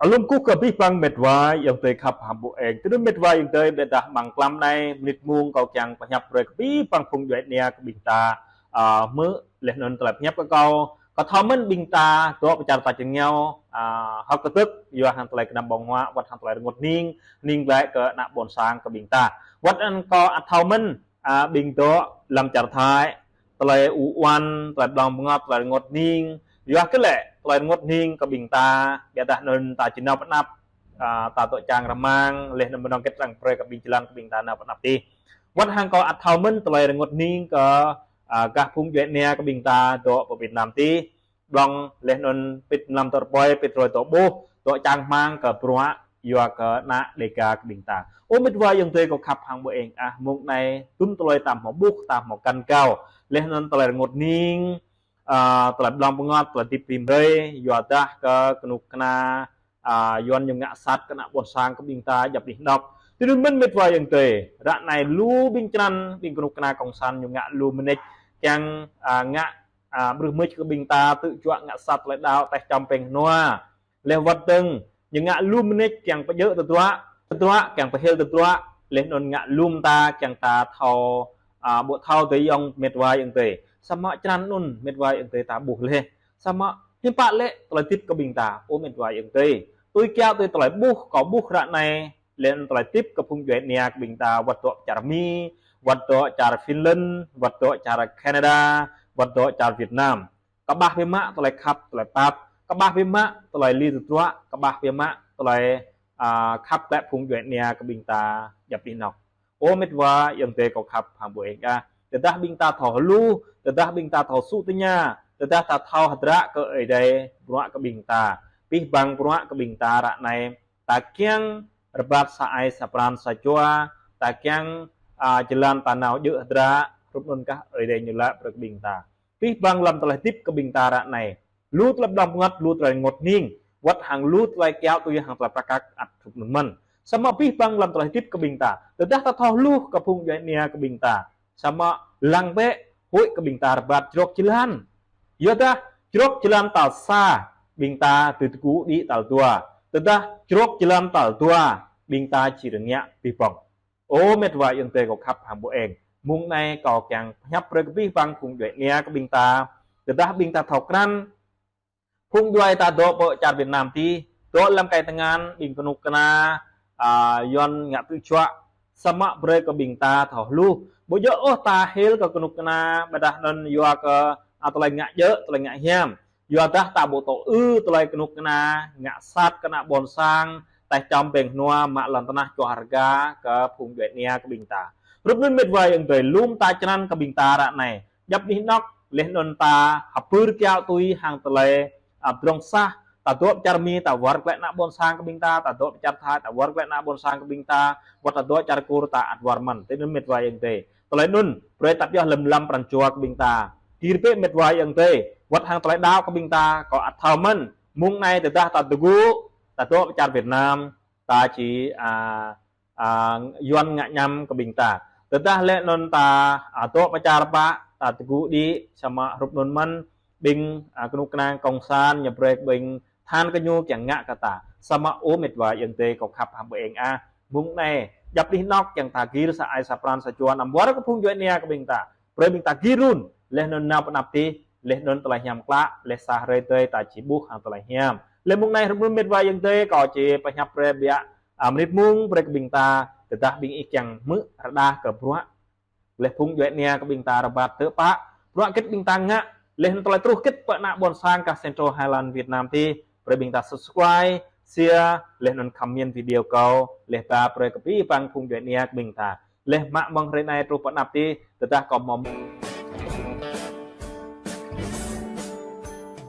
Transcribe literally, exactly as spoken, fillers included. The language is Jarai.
Alum kơkuh kơ abih bang met wa ayŏng adơi khăp hăng ƀu eng. Tui anŭn met wa ayŏng adơi, ƀiădah amăng tlam anai, mơnit mông kâo kiăng pơhiăp brơi kơ abih bang phung djuai ania kơ ƀing ta, a, hmư̆ laih anŭn tơlơi pơhiăp kơ kâo. Kâo thâo mơ̆n ƀing ta dŏ pơ čar tač rơngiao, a, hơ̆k kơdơ̆k, yua hăng tơlơi kơnăm ƀơ̆ng huă, wơ̆t hăng tơlơi rơngot hning, hning glaĭ kơ ană ƀôn sang kơ ƀing ta. Wơ̆t anŭn kâo ăt thâo mơ̆n, a, ƀing dŏ lăm čar Thái, tơlơi ur-uan, tơlơi blŏng bơngăt, tơlơi rơngot hning. Yua kơ lĕ tơlơi rơngot hning kơ ƀing ta, ƀiădah anŭn ta či nao pơ anăp, a, ta dŏ čang rơmang, laih anŭn mơnơ̆ng kĕt răng brơi kơ ƀing jơlan kơ ƀing ta nao pơ anăp tih. Wơ̆t hăng kâo ăt thâo mơ̆n tơlơi rơngot hning kơ, a, gah phung djuai ania kơ ƀing ta dŏ pơ Việt Nam tih. Blŏng laih anŭn pĭt mlam dŏ rơpơi, pĭt hrơi dŏ ƀuh, dŏ čang rơmang kơ bruă, yua kơ ană Dêga kơ ƀing ta. Ơ met wa ayŏng adơi kâo khăp hăng ƀu eng ah, mông anai, tŭn tơlơi ta hmâo ƀuh, ta hmâo kăn gao. Laih anŭn tơlơi rơngot hning, a, tơlơi blŏng bơngăt, tơlơi hơdip rĭm hrơi, yua dah kơ kơnuk kơna, a, Yuan ñu ngă sat kơ ană ƀôn sang kơ ƀing ta djŏp anih anŏk. Tui anŭn mơ̆n met wa ayŏng adơi, ră anai lu ƀing črăn, ƀing kơnuk kơna kông san ñu ngă lu mơneč, kiăng, a, ngă, a, brưh mưč kơ ƀing ta, tŭ juă ngă sat tơlơi đaŏ, teh čăm peng hnua. Laih wơ̆t dơ̆ng, ñu ngă lu mơneč kiăng pơjơ̆ tơdruă, tơdruă, kiăng pơhil tơdruă, laih anŭn ngă lu mơta kiăng ta thâo, a, ƀu thâo adơi ayŏng met wa ayŏng adơi. Samơ̆ črăn anŭn met wa ayŏng adơi ta ƀuh laih. Samơ̆ hiư̆m pă lĕ tơlơi hơdip kơ ƀing ta, ơ met wa ayŏng adơi. Tui kiaŏ tui tơlơi ƀuh, kâo ƀuh ră anai, laih anŭn tơlơi hơdip kơ phung djuai ania kơ ƀing ta, wơ̆t dŏ čar Mi, wơ̆t dŏ čar Finland, wơ̆t dŏ čar Canada, wơ̆t dŏ čar Việt Nam. Kơƀah biă mă tơlơi khăp, tơlơi pap, kơƀah biă mă tơlơi hli tơdruă, kơƀah biă mă tơlơi, a, khăp glaĭ phung djuai ania kơ ƀing ta djŏp anih anŏk. Ơ met wa ayŏng adơi kâo khăp hăng ƀu eng ah. Tơdah ƀing ta thâo hluh, tơdah ƀing ta thâo sŭ tơña, tơdah ta thâo hơdră kơ Ơi Adai bruă kơ ƀing ta. Abih bang bruă kơ ƀing ta ră anai, ta kiăng rơbat sa ai sa pran sa jua, ta kiăng, a, jơlan ta nao djơ̆ hơdră, hrup anŭn kah Ơi Adai ñu laĭ brơi kơ ƀing ta. Abih bang lăm tơlơi hơdip kơ ƀing ta ră anai, lu tơlơi blŏng bơngăt, lu tơlơi rơngot hning, wơ̆t hăng lu tơlơi kiaŏ tui hăng tơlơi prăk kăk ăt hrup anŭn mơ̆n. Samơ̆ abih bang lăm tơlơi hơdip kơ ƀing ta, tơdah ta thâo hluh kơ phung djuai ania kơ ƀing ta, samơ̆ lăng bĕ, huĭ kơ ƀing ta rơbat jrŏk jơlan. Yua dah jrŏk jơlan tal sa, ƀing ta tui tơgŭ đĭ tal dua. Tơdah jrŏk jơlan tal dua, ƀing ta či rơngiă abih bang. Ơ met wa ayŏng adơi kâo khăp hăng ƀu eng. Mông anai kâo kiăng pơhiăp brơi kơ abih bang phung djuai ania kơ ƀing ta. Tơdah ƀing ta thâo krăn, phung djuai ta dŏ pơ čar Việt Nam tih, dŏ lăm kai tơngan, ƀing kơnuk kơna, a, Yuan ngă tŭ juă, samơ̆ brơi kơ ƀing ta thâo hluh. Ƀu djơ̆ ôh ta hil kơ kơnuk kơna, ƀiădah anŭn yua kơ, a, tơlơi ngă djơ̆, tơlơi ngă hiam. Yua dah ta ƀu tŭ ư tơlơi kơnuk kơna ngă sat kơ ană ƀôn sang, teh čăm peng hnua, mă lŏn tơnah čuah rơga kơ phung djuai ania kơ ƀing ta. Hrup anŭn met wa ayŏng adơi, lu mơta črăn kơ ƀing ta ră anai, djŏp anih anŏk, laih anŭn ta hơbưr kiaŏ tui hăng tơlơi, a, pơdrŏng sah, ta dŏ pơ čar Mi, ta wơr glaĭ ană ƀôn sang kơ ƀing ta, ta dŏ pơ čar Thái, ta wơr glaĭ ană ƀôn sang kơ ƀing ta, wơ̆t ta dŏ čar Kur, ta ăt wơr mơ̆n. Tui anŭn met wa ayŏng adơi. Tơlơi anŭn, brơi ta pioh lăm lăm pran jua kơ ƀing ta. Gir bĕ met wa ayŏng adơi, wơ̆t hăng tơlơi đaŏ kơ ƀing ta, kâo ăt thâo mơ̆n. Mông anai tơdah ta tơgŭ, ta dŏ pơ čar Việt Nam, ta či, a, a, Yuan ngă añăm kơ ƀing ta. Tơdah laih anŭn ta, a, dŏ pơ čar pă, ta tơgŭ đĭ, samơ̆ hrup anŭn mơ̆n, ƀing, a, kơnuk kơna kông san, ñu brơi ƀing than kơ ñu kiăng ngă kơ ta. Samơ̆ ơ met wa ayŏng adơi kâo khăp hăng ƀu eng ah. Mông anai, djŏp anih anŏk kiăng ta gir sa ai sa pran sa jua anăm wơr kơ phung djuai ania kơ ƀing ta. Brơi ƀing ta gir run, laih anŭn nao pơ anăp tih, laih anŭn tơlơi hiam klă, laih sa hrơi tơdơi ta či ƀuh hăng tơlơi hiam. Laih mông anai hrup anŭn met wa ayŏng adơi, kâo či pơhiăp brơi biă, a, mơnit mông brơi kơ ƀing ta, tơdah ƀing ih kiăng hmư̆ rơđah kơ bruă laih phung djuai ania kơ ƀing ta rơbat tơpă, bruă hơget ƀing ta ngă, laih anŭn tơlơi truh hơget pơ ană ƀôn sang kah Central Highland Việt Nam tih, brơi ƀing ta subscribe, share, laih anŭn comment video kâo, laih ba brơi kơ abih bang phung djuai ania kơ ƀing ta. Laih mă mơ̆ng hrơi anai truh pơ anăp tih, tơdah kâo hmâo